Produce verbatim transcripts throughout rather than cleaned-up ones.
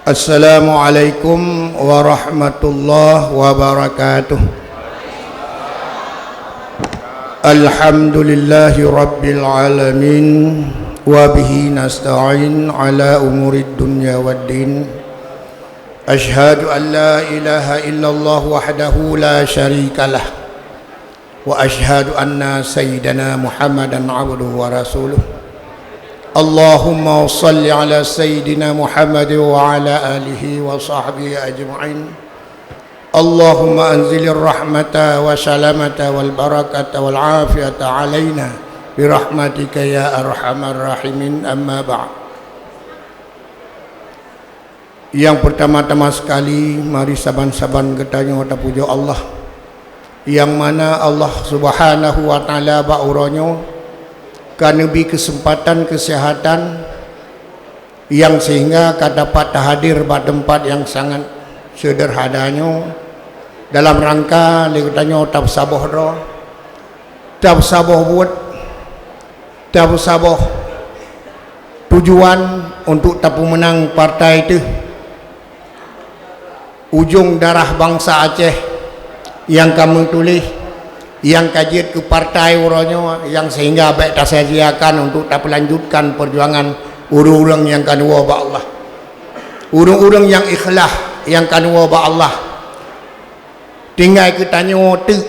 Assalamualaikum warahmatullahi wabarakatuh. Alhamdulillahi rabbil alamin, wa bihi nasta'in ala umurid dunya waddin. Asyhadu an la ilaha illallah wahdahu la syarikalah. Wa asyhadu anna sayyidana Muhammadan abduhu wa rasuluh. Allahumma shalli ala sayyidina Muhammad wa ala alihi wa sahbihi ajma'in. Allahumma anzilir rahmata wa salamata wal barakata wal afiyata alaina birahmatika ya arhamar rahimin, amma ba'd. Nyang peurtama-tama sekali, mari saban-saban geutanyoe tapujoe Allah, nyang mana Allah Subhanahu wa Ta'ala bak uroe nyoe ka neubri keuseumpatan keuseuhatan nyang sehingga ka dapat tahadir bak teumpat nyang sangat seudeurhana nyoe dalam rangka lé geutanyoe tapeusaboh droe, tapeusaboh buet, tapeusaboh tujuan untuk tapeumeunang partai teuh. Ujong darah bansa Aceh nyang ka meutuléh, nyang ka jeuet keu partai uroe nyoe, nyang sehingga bék tasia-siakan untuk tapeulanjutkan peujuangan ureuëng-ureuëng nyang ka neuwoe bak Allah. Ureuëng-ureuëng nyang ikhlas nyang ka neuwoe bak Allah. Tinggai keu tanyoe teuk.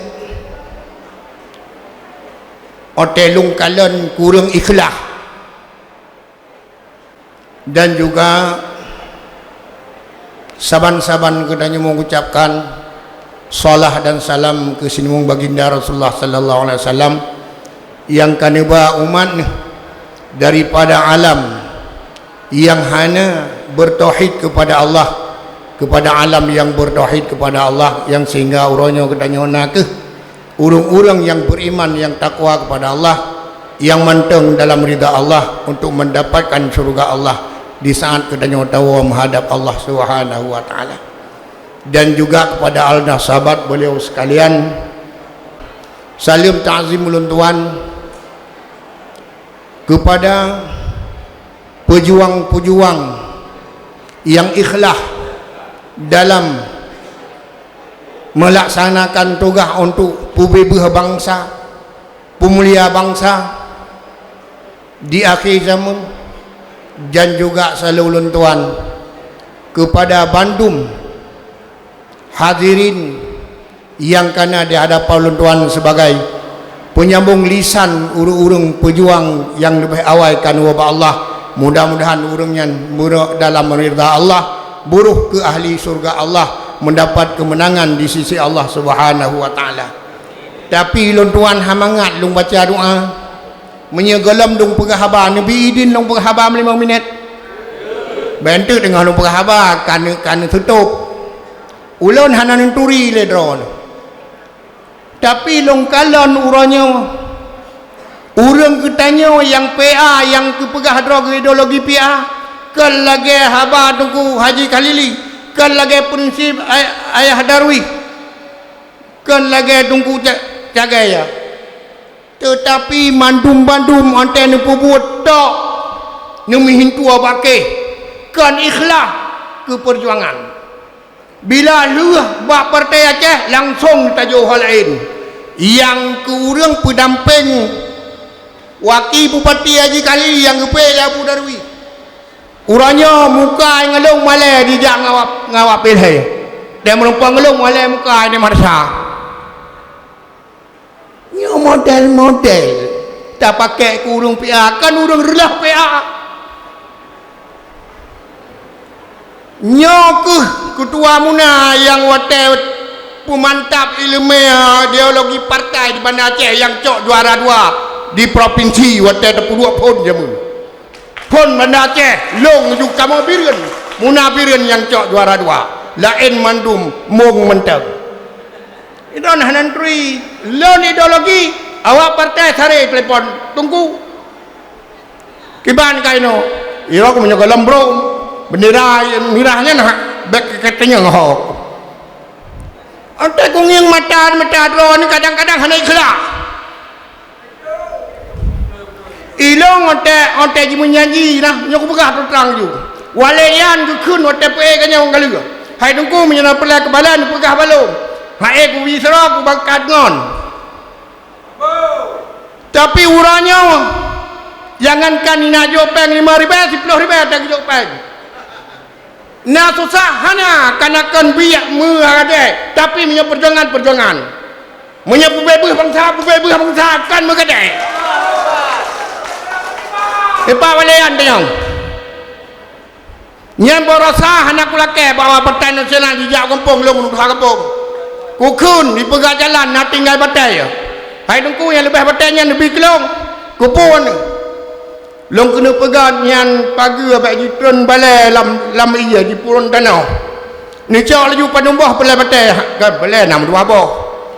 Watée lôn kalon kureueng ikhlas. Dan juga saban-saban geutanyoe mengucapkan salah dan salam keu sinumong baginda Rasulullah sallallahu alaihi wasallam nyang ka neuba umat neuh daripada alam nyang hana bertauhid kepada Allah kepada alam nyang bertauhid kepada Allah, nyang sehingga uroe nyoe geutanyoe na kheueh ureuëng-ureuëng nyang beriman, nyang takwa kepada Allah, nyang mantong dalam ridha Allah untuk mendapatkan syurga Allah di saat geutanyoe tawoe meuhadab Allah Subhanahu wa Ta'ala. Dan juga kepada alah sahabat beliau sekalian, saleuem takzim ulôn tuan kepada pejuang-pejuang nyang ikhlas dalam melaksanakan tugaih untuk peubeubaih bansa, peumulia bansa di akhé zaman, dan juga saleuem ulôn tuan kepada bandum hadirin nyang kana di hadapan ulôn tuan sebagai penyambung lisan ureuëng-ureuëng pejuang nyang leubeh awai ka neuwoe bak Allah. Mudah-mudahan ureuëng nyan meurok dalam ridha Allah, buroh keu ahli syurga Allah, mendapat kemenangan di sisi Allah Subhanahu wa Ta'ala. Tapi lôn tuan ha mangat lôn baca doa. Meunyoe gohlom dong peugah haba, neubi idin dong peugah haba limong minét. Bék teuk teungoh dong peugah haba, ka neu-, ka neututôp. Ulôn hana neuturi lé droeneuh. Tapi lôn kalon uroe nyoe, ureuëng geutanyoe nyang P A nyang keupeugah droe keu ideologi P A, kon lagée haba Teungku Haji Khalili, kon lagée prinsip ay-, Ayah Darwis, kon lagée Teungku Ca-, Cagai ya. Teutapi mandum-mandum watée neupeubuet tok, neumeuhintua bak keh, kon ikhlas keu peujuangan. Bila lheueh bak Partai Aceh, langsong tajok ho laén. Nyang keu ureuëng peudampéng Waki Bupati Haji Khalil nyang geupeu lé Abu Darwi. Uroe nyoe muka ngon lôn malée jijak ngon awak, ngon awak P L H. Dan meureumpok ngon lôn malée muka di madrasah. Nyoe model-model tapakék keu ureuëng P A, kan ureuëng reuloh P A. Nyoe kheueh keutua muna nyang watée peumantap iéleumé ideologi partai di Banda Aceh nyang cok juara dua di propinsi watée teupeuduek phon jameun. Phon Banda Aceh, lôn ju kamoe Bireuen, muna Bireuen nyang cok juara dua. Laén mandum mong mantong. Idon hana neuturi, lôn ideologi, awak partai saré telepon, Teungku. Kiban kainoe, irok meunyoe gohlom brok, bendera mirah nyan ha, bék keu teungoh ho. Watée kungieng mata, mata droeneuh kadang-kadang hana ikhlas. Ilôn watée, watée jimeunyanyi nah, nyoe kupeugah terang ju. Walée nyan geukheun watée peuék ganyong galeuh. Hai Teungku, meunyoe na peureulée keubalon, peugah bak lôn. Hai kubi sidroe, kubangkat ngon. Tapi uroe nyoe, jangankan inong jok péng lima ribée, siploh ribée teuh jok péng. Na susah hana, kana kon biek meuhadée, tapi meunyoe peujuangan, peujuangan. Meunyoe peubeubaih bansa, peubeubaih bansa, kon meugadée. Ipak walée nyan teunyong. Nyan baroesa hana kulakée bahwa Partai Nasional jijak gampông lôn, lôn tuha gampông. Kukheun dipeugah jalan na tinggai batée. Hai Teungku, nyang leubeh batée nyan neubi keu lôn. Keupeue? Lôn keuneuk peugah nyan pageue bék jitreun balée lam, lam ié jipeuron tanoh. Neucok laju padum boh peureulée batée, ka balée na meudua boh.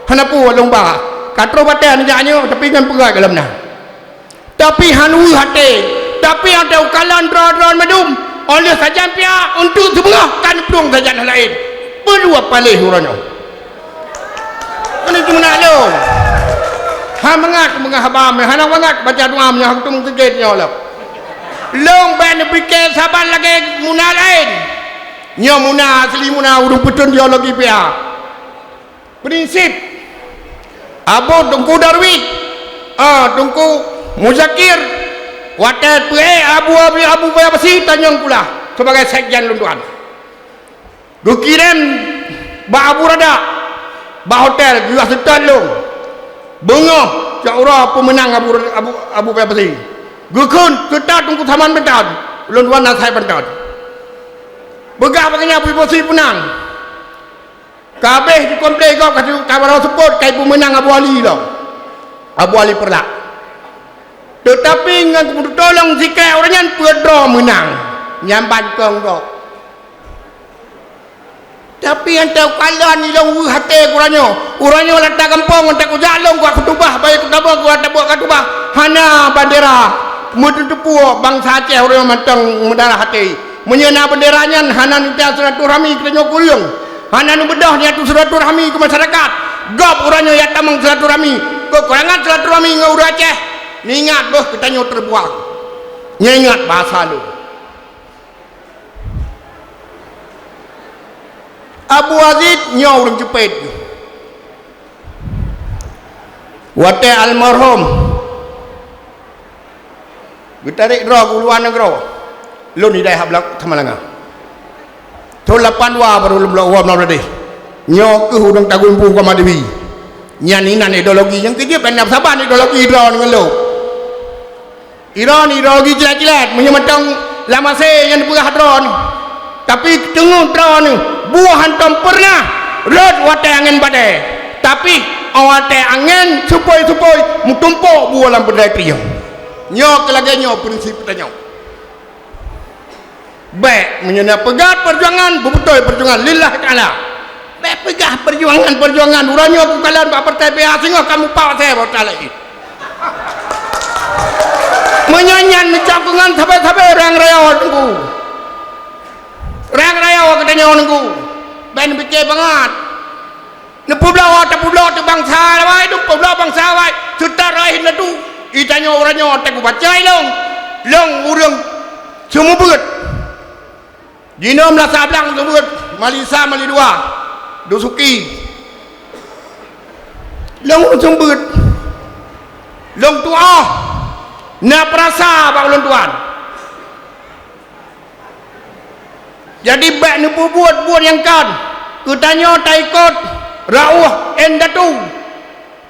Hana peue lôn ba. Ka troh batée neujak nyoe, tapi ngon peugah dalam na. Tapi han weueh até. Tapi até ukalon droe-droe mandum, óh lheueh sajan piah untuk seubeungoh kan plueng sajan laén. Peue dua paléh uroe nyoe. Keuneuk teumeunak lôn. Hana mangat meungoh haba, hana mangat baca doa meunyoe hana teumeukeugét nyoe lom. Lôn bék neupike saban lagée muna laén. Nyoe muna asli muna ureuëng peuteun teologi piah. Prinsip. Abu Teungku Darwi, ah, Teungku Muzakir, watée peuék Abu, Abu, Abu Buya Basi tanyong kula sebagai sekjen lôn tuan. Geukirém bak Abu Radak, bak hotel, geujak seutôt lôn. Beungoh cok uroe peumeunang Abu, Abu, Abu Buya Basi. Geukheun seutôt Teungku Saman Banten, lôn tuan na sai Banten. Peugah bak geuhnyan Abu Buya Basi peunang. Ka abéh jikomplé gob ka, ka barô seupôt ka jipeumeunang Abu Ali lom. Abu Ali Peureulak. Teutapi ngon keutulông sikrék ureuëng nyan peuet droe meunang. Nyan ban kong gob. Tapi nyang teukalon ilông weueh até keu uroe nyoe. Uroe nyoe lam gampông nyang teukujak lôn kujak khutubah, bayeue keu tabong kujak tabong khutubah. Hana bandera. Meuteuteupeue bansa Aceh uroe nyoe mantong meudarah até. Meunyoe na beundera nyan hana neujak silaturahmi keu tanyoe kureueng, hana neubeudôh neujak silaturahmi keu masyarakat, gob uroe nyoe jak tamong silaturahmi, keukurangan silaturahmi ngon ureuëng Aceh, neuingat boh keu tanyoe teubuang. Neuingat basa lôn. Abu Aziz nyoe ureuëng Ceupeut. Watée almarhum geutarek droe u luwa nanggroe, lôn di daerah Blang-, Samalanga. Thon lapan dua barô lôn bloe uroe meunang deh. Nyoe keuh ureuëng tagun bu kama dewi. Nyan inan ideologi nyang keujeuet ban saban ideologi droe ngon lôn. Iron, ideologi jilat-jilat, meunyoe mantong lam asée nyang neupeugah droe nyoe. Tapi teungoh droe nyoe, buah hantom peureunah rhot watée angén badée. Tapi watée angén supôi-supôi meutumpok buah lam peudai krieng. Nyoe keu lagée nyoe prinsip geutanyoe. Bék, meunyoe na peugah peujuangan, beubeutôi peujuangan lillahi ta'ala. Bék peugah peujuangan-peujuangan, uroe nyoe kukalon bak partai B A singoh kamoe pak watée bak partai laén. Meunyoe nyan neucok keu ngon sabe-sabe rang raya Teungku. Rang raya geutanyoe Teungku. Bék neupike bangat. Neupeubloe, tapeubloe teuh bansa awai, neupeubloe bansa awai. Seutara indatu. Itanyoe uroe nyoe teuh kubaca ilong. Long ureuëng seumeubeuet. Jinoe meulasa blang seumeubeuet, Malisa Malidua, Dusuki. Long ureuëng seumeubeuet. Long tuoh. Na peurasa bak ulôn tuan. Jadi bék neupeubuet buet nyang kon. Geutanyoe taikot rauh indatu.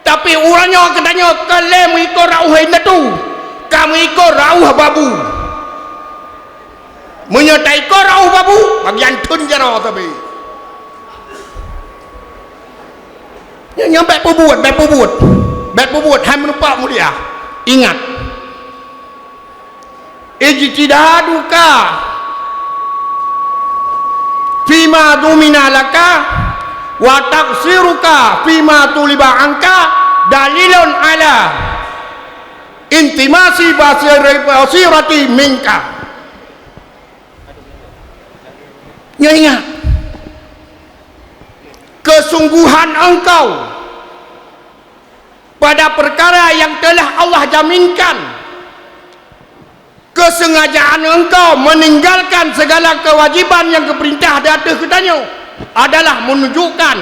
Tapi uroe nyoe geutanyoe ka lé meuikot rauh indatu. Ka meuikot rauh babu. Meunyoe taikot rauh babu, bagian thon jaroe sabe. Nyoe, nyoe bék peubuet, bék peubuet. Bék peubuet, hai meurumpok mulia. Ingat. Ijtihaduka fima dumina laka wa taqsiruka fima tuliba anka dalilun ala intimasi basir-, basirati minka. Nyoe ingat, kesungguhan engkau pada perkara yang telah Allah jaminkan, ke Keusengajaan engkau meninggalkan segala kewajiban nyang geupeurintah di ateueh geutanyoe adalah menunjukkan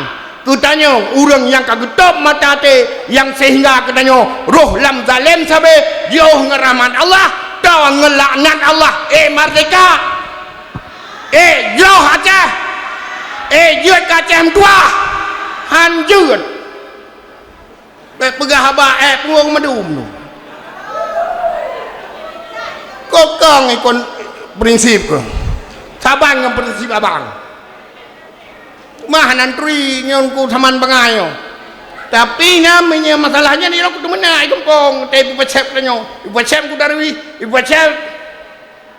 geutanyoe ureuëng nyang ka geutôb mata até, nyang seuhingga geutanyoe rôh lam zalém sabe, jiôh ngon rahmat Allah, tao ngon laknat Allah. Eh, merdeka! Eh, jroh Aceh! Eh, jeuet keu Aceh meutuwah! Han jeuet! Bèk peugah haba ék punggong meudum tu. Kokong ikon prinsip keuh. Saban ngon prinsip abang. Mah nan turi ngon ku saman bangai nyoe. Tapi na meunyoe masalah nyan, ilong kutu meunak i gampông, tapi ipeucép tanyoe. Ipeucép ku darui, ipeucép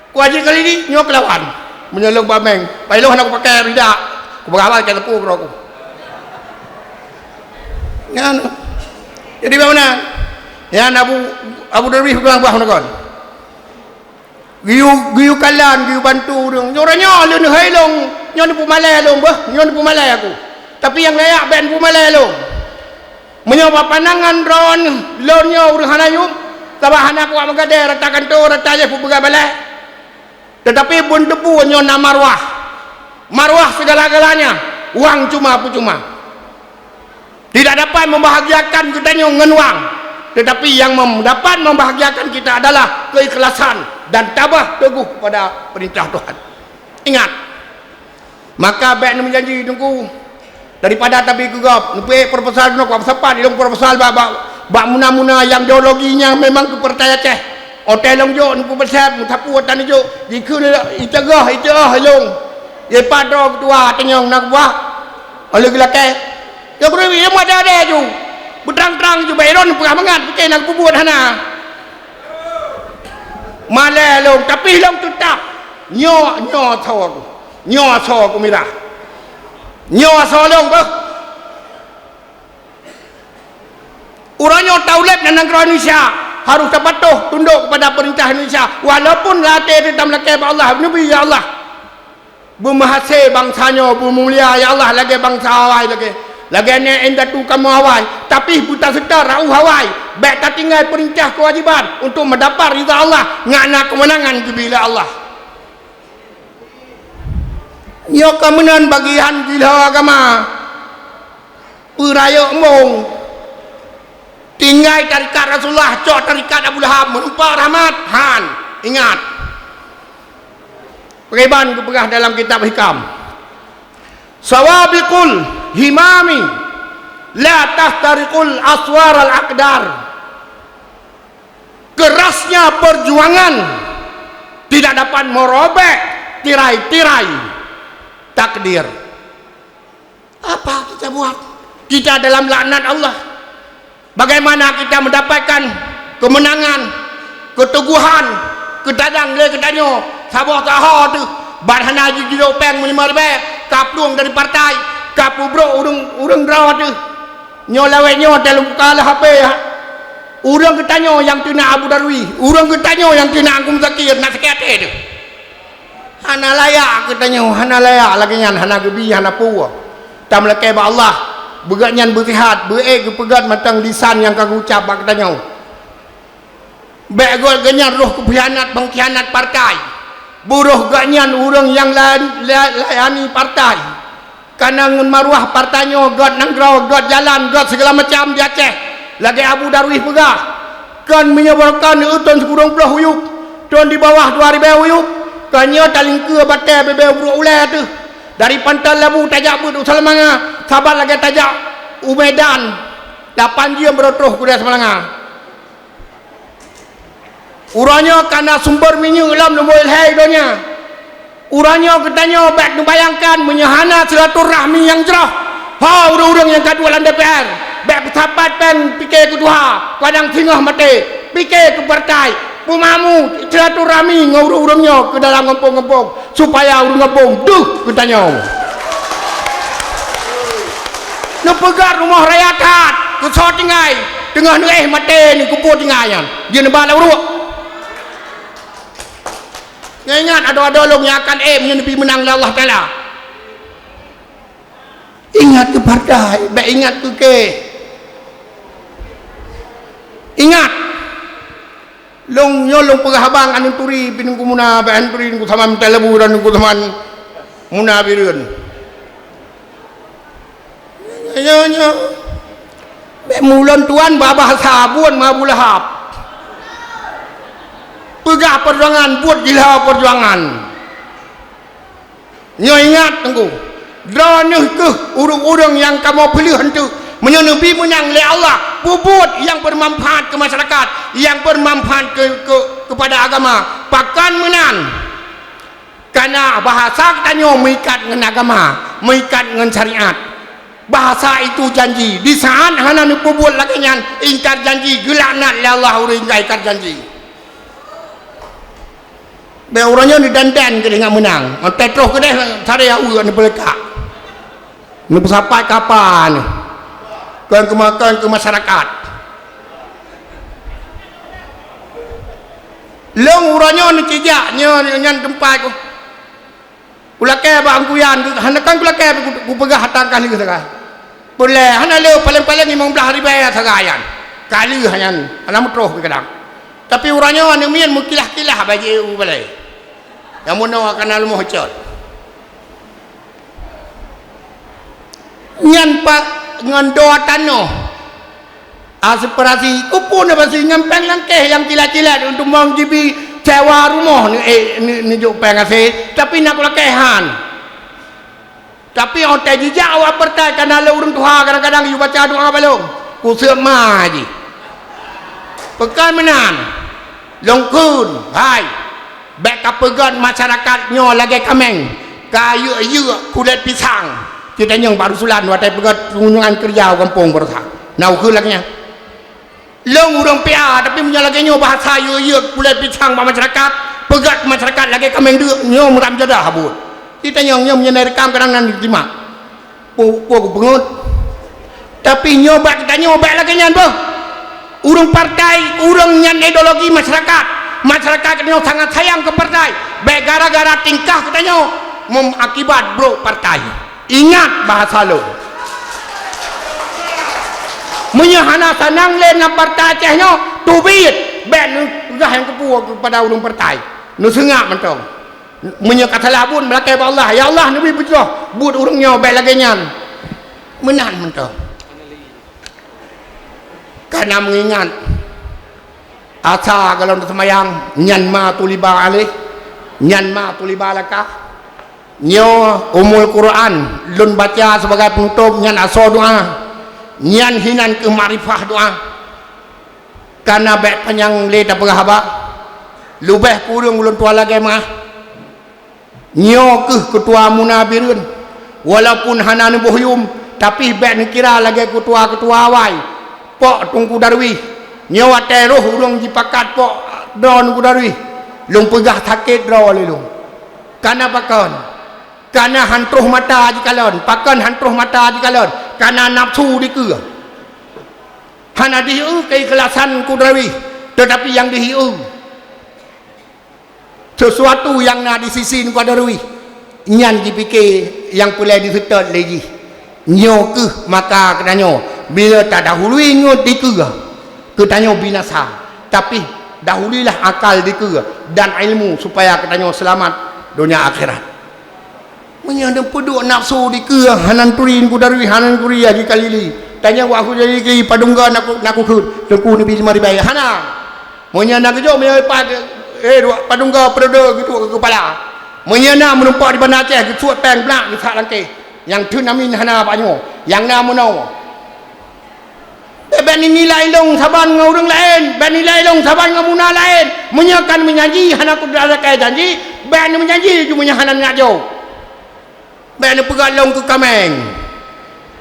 Ku Haji Khalidi nyoe keulawan. Meunyoe lôn bak meng, pai lôn hana kupakai rida, kupeugah awai ka teupeu keudroe ku. Nyan. Jadi bagaimana? Nyan Abu, Abu Darwis peugah bah meunakon. Geuyue, geuyue kalon, geuyue bantu ureuëng. Nyoe uroe nyoe lôn hai lôn, nyoe neupeumalèe lôn beuh, nyoe neupeumalèe aku. Tapi nyang layak bèk neupeumalèe lôn. Meunyoe bak pandangan droeneuh lôn nyoe ureuëng hana yuem, sabab hana kuat meugadée rata kantô, rata jih peugah balée. Teutapi beuneuteupeue nyoe na marwah. Marwah segala-galanya, wang cuma peucuma. Tidak dapat membahagiakan geutanyoe ngon wang, teutapi nyang mem-, dapat membahagiakan kita adalah keikhlasan dan tabah teguh kepada perintah Tuhan. Ingat, Maka bèk neumeujanji Teungku, daripada tabi keu gob, neupeuék proposal keunoe, kusapat ilong proposal bak, bak, bak muna-muna nyang ideologi nyang memang keu peuretai Aceh. Watèe lôn jok, neupeubeusab, meusapeue ata neujok, jikheun iteugoh, iteuoh ilong. Jipat droe keutua teunyong na keubah, óh lheueh geulakèe. Nyoe keuneuk ilong ada-ada ju. Beutrang-trang ju, bèk droe neupeugah mangat, pike na geupeubuet hana. Malèe lôn, tapi lôn teutap. Nyoe, nyoe tho. Nyoe asoe ku mirah. Nyoe asoe lôn beuh. Uroe nyoe taulèe nan nanggroe Indonesia harôh tapatoh tundok keupada peurintah Indonesia, walaupun lam até teuh tameulakèe bak Allah, neubi, "Ya Allah, beumeuhasé bansa nyoe, beumulia, ya Allah, lagèe bansa awai lagèe, lagèe nèk indatu kamoe awai, tapi beutaseutôt raôh awai, bèk tatinggai peurintah keuwajéban untuk meudapat rida Allah, ngon na keumeunangan geubri lé Allah." Nyoe ka meunan bagian jih lé agama. Peurayeuk embong. Tinggai tarekat Rasulullah, cok tarekat Abu Lahab, meureumpok rahmat? Han. Ingat. Pakriban geupeugah dalam kitab Hikam, "Sawabiqul himami la tahtariqul aswaral aqdar." Kerasnya perjuangan tidak dapat merobek tirai-tirai takdir. Apa kita buat? Kita dalam laknat Allah. Bagaimana kita mendapatkan kemenangan, keteguhan, keutadang lé geutanyoe saboh saho teuh, ban hana jijulok péng meulima ribèe, ka plueng dari partai, ka peubrok ureuëng, ureuëng droe teuh. Nyoe lawét nyoe teuh lôn buka lam H P, ya. Ureuëng geutanyoe nyang keuneuk Abu Darwi, ureuëng geutanyoe nyang keuneuk Teungku Muzakir, na sakét até teuh. Hana layak geutanyoe, hana layak lagèe nyan, hana geubi, hana peue. Tameulakèe bak Allah, beugèt nyan beusihat, beuék geupeugèt mantong lisan nyang ka geucab bak geutanyoe. Bèk gèt geuhnyan roh keu pengkhianat, pengkhianat partai. Beu roh geuhnyan ureuëng nyang la-, la-, layani partai. Kana ngon maruah partai nyoe, gèt nanggroe, gèt jalan, gèt segala macam di Aceh. Lagèe Abu Darwis peugah, "Kon meunyoe bak kon eu thôn sikureueng ploh uyueb, thôn di bawah dua ribèe uyueb, kon nyoe talingkeue batèe bèe-bèe ubrôk ulèe teuh. Dari Panton Labu tajak beuet u Salamanga, saban lagèe tajak u Medan, lapan jeuem baroe troh u Salamanga." Uroe nyoe kana sumber minyeuk lom lumbôi lhèe donya. Uroe nyoe geutanyoe bèk neubayangkan meunyoe hana silaturahmi nyang jroh. Ho ureuëng-ureuëng nyang ka duek lam D P R, bèk peusapat péng pike keu tuha, kadang singoh maté, pike keu partai, peumamu silaturahmi ngon ureuëng-ureuëng nyoe keu dalam gampông-gampông. Supaya ureuëng gampông deuh geutanyoe. Neupeugah rumoh raya that, keusoe tinggai, teungoh neuéh maté ni kupo tinggai nyan, jeuet neuba lam uruek. Ingat, adoe-adoe lôn nyang akan éh meunyoe neubi meunang lé Allah Taala. Ingat keu partai, bèk ingat keu kèe. Ingat, Lôn nyoe lôn peugah haba ngon aneuk turi, bak aneuk turi, aneuk saman meuteuleubu dan aneuk saman muna bireuen. Nyoe, nyoe. Bèk mulon tuan babah sabon ma Abu Lahab. Peugah peujuangan, buet gila peujuangan. Nyoe ingat teungku, droeneuh keuh ureuëng-ureuëng nyang kamoe peuleueh eunteuk. Meunyoe neubi meunang lé Allah, peubuet nyang beumanfaat keu masyarakat, nyang beumanfaat keu, keu, keupada agama. Pakon meunan? Kana bahasa geutanyoe meuikat ngon agama, meuikat ngon syariat. Bahasa itu janji. Di saat hana neupeubuet lagée nyan, ingkar janji, geulaknat lé Allah ureuëng nyang ingkar janji. Bèk uroe nyoe neudandan keudeh ngat meunang. Watée troh keudeh, sare aweuek neupeuleuka. Neupeusapat kapa nyoe. Kon keu ma-, kon keu masyarakat. Lôn uroe nyoe neucijak nyoe, nyoe nyan teumpat ku. Kulakée bak Teungku Yan, hana kan kulakée ku, kupeugah hata ka lheueh sagai. Peulée hana le paleng-paleng limong blaih ribée sagai nyan. Ka lheueh nyan, hana meutroh pih kadang. Tapi uroe nyoe aneuk miet meukilah-kilah bak jih u balée. Nyang meunoe ka na leumoh cot. Nyan pat ngon dua tanoh. Aspirasi, kupeue na pasi ngon péng langkéh nyang cilat-cilat untuk mong jibi sewa rumoh ni, eh, ni, ni jok péng aséh, tapi na kulakée han. Tapi óh watée jijak awak partai, kana lé ureuëng tuha kadang-kadang yue baca doa balong, kuseuet ma jih. Pakon meunan, lôn kheun, hai, bèk kapeugét masyarakat nyoe lagée kaméng, ka yeuek-yeuek kulét pisang. Geutanyoe bak Ruslan watée peugét kunjungan keureuja u gampông baroesa. Na ukheun lagée nyan. Lôn ureuëng P A, tapi meunyoe lagée nyoe bahasa yue-yue kulét pisang bak masyarakat, peugét masyarakat lagée kaméng deuk, nyoe meuram jadah buet. Geutanyoe nyoe meunyoe na rekam kadang nan diterima. Peue, peue kupeungeut. Tapi nyoe bak geutanyoe bèk lagée nyan boh. Ureuëng partai, ureuëng nyan ideologi masyarakat. Masyarakat geutanyoe sangat sayang keu partai. Bèk gara-gara tingkah geutanyoe meuakibat brok partai. Ingat bahasa lôn. Meunyoe hana sanang lé na partai Aceh nyoe, teubiet, bèk neupeugah nyang keupeue keupada ureuëng partai. Neuseungab mantong. Meunyoe ka salah buet, meulakée bak Allah, "Ya Allah, neubi beujroh buet ureuëng nyoe bèk lagée nyan." Meunan mantong. Kana meungingat asa gohlom teuseumayang, nyan ma tuliba aléh, nyan ma tuliba laka. Nyoe Ummul Quran lôn baca sibagai peunutôb, nyan asoe doa, nyan hinan keuh makrifah doa. Kana bèk panyang lé tapeugah haba, leubeh kureueng ulôn tuan lagée meuah. Nyoe keuh keutua muna bireuen, walaupun hana neuboh yum, tapi bèk neukira lagée keutua-keutua awai. Pok Teungku Darwis, nyoe watée roh ureuëng jipakat pok droe Teungku Darwis, lôn peugah sakét droe lé lôn. Kana pakon? Kana han troh mata jikalon. Pakon han troh mata jikalon? Kana nafsu dikeue. Hana dihiu keikhlasan Teungku Darwis, tetapi nyang dihiu sesuatu nyang na di sisi Teungku Darwis, nyan jipike nyang peureulée diseutôt lé jih. Nyoe keuh maka geutanyoe, bila tadahului ngeut dikeue, geutanyoe binasa. Tapi dahuluilah akal dikeue dan ilmu supaya geutanyoe seulamat donya akhirat. Meunyoe neupeuduek nafsu dikeue, hana turi Teungku Darwis, hana turi Haji Khalili. Tanyong bak Haji Khalili, padum go na ku-, na kukheun, Teungku neubi lima ribèe. Hana. Meunyoe na geujok, meunyoe pat, eh, duek padum go peudodo geuduek keu keupala. Meunyoe na meurumpok di Banda Aceh, geusuet péng blak geusak langkée. Nyang theun amin hana bak nyoe. Nyang na meunoe. Bèk, bèk neunilai lôn saban ngon ureuëng laén, bèk nilai lôn saban ngon muna laén. Meunyoe kan meujanji hana kudakée janji, bèk neumeujanji ju meunyoe hana neujak jok. Bèk neupeugah lôn keu kaméng.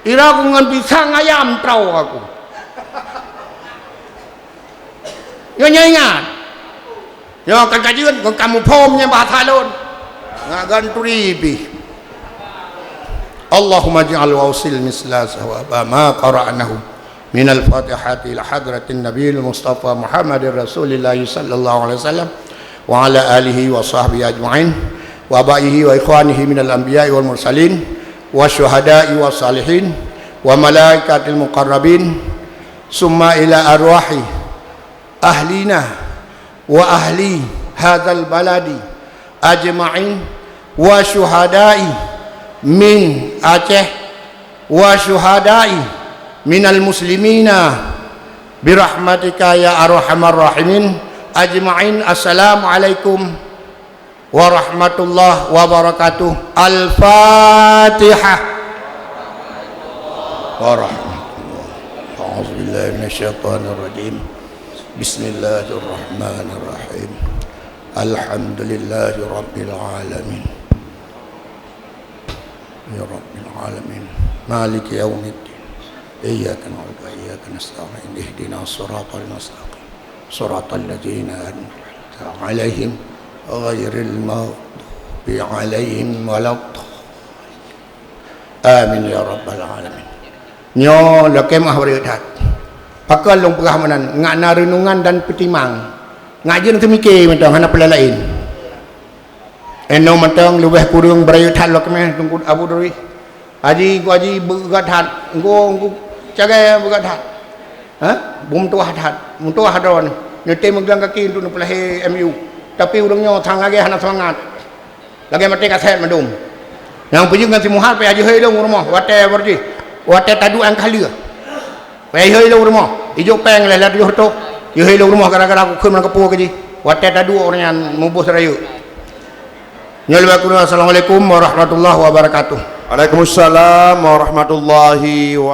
Ira ku ngon pisang ayam trau aku. Nyoe, nyoe ingat. Nyoe kan ka jeuet, kon ka muphom nyan bahasa lôn. Ngat gan turi pih. Allahumma ij'al wa ausil misla sawaba ma qara'nahu minal Fatihati ila hadratin Nabiyil Mustafa Muhammadir Rasulillah sallallahu alaihi wasallam wa ala alihi wa sahbihi ajma'in wa abaihi wa ikhwanihi minal anbiya'i wal mursalin wa syuhada'i wa salihin wa malaikatil muqarrabin summa ila arwahi ahlina wa ahli hadzal baladi ajma'in wa syuhada'i min Aceh wa syuhada'i minal muslimina birahmatika ya arhamar rahimin ajma'in. Assalamualaikum warahmatullahi wabarakatuh. Al-Fatihah. Warahmatullah. A'udzubillahi minasyaitonirrajim. Bismillahirrahmanirrahim. Alhamdulillahi rabbil alamin. Ya rabbil alamin. Maliki yaumiddin. Iyyaka na'budu wa iyyaka nasta'in. Ihdinas siratal mustaqim. Siratal ladzina an'amta 'alaihim ghairil maghdubi 'alaihim waladdallin. Amin ya rabbal alamin. Nyoe lakée meuah beureukat. Pakon lôn peugah meunan, ngat na reunungan dan peutimang. Ngat jeuet teumike mantong hana peulaén. Inoe mantong leubeh kureueng beureukat lôn keumeh Teungku Abu Duri. Haji, Teungku Haji beureukat that. Teungku, Teungku Cagai beureukat that. Ha? Beumeutuwah that. Meutuwah droe nyoe. Nyoe teuh meuglang kaki untuk neupeulahé M U. Tapi ureuëng nyoe sang lagée hana seumangat. Lagée maté kasét mandum. Nyang peujeuet ngon si Muhar payah jihôi lôn u rumoh watée beurjih. Watée taduek nyang ka lheueh. Payah jihôi lôn u rumoh. Ijok péng lhée lat yoh reutôh. Jihôi lôn u rumoh gara-gara kukheun meunan keupeue keu jih. Watée taduek ureuëng nyan muboh seurayeuk. Nyoe leubeh kureueng, assalamualaikum warahmatullahi wabarakatuh. Waalaikumsalam warahmatullahi wabarakatuh.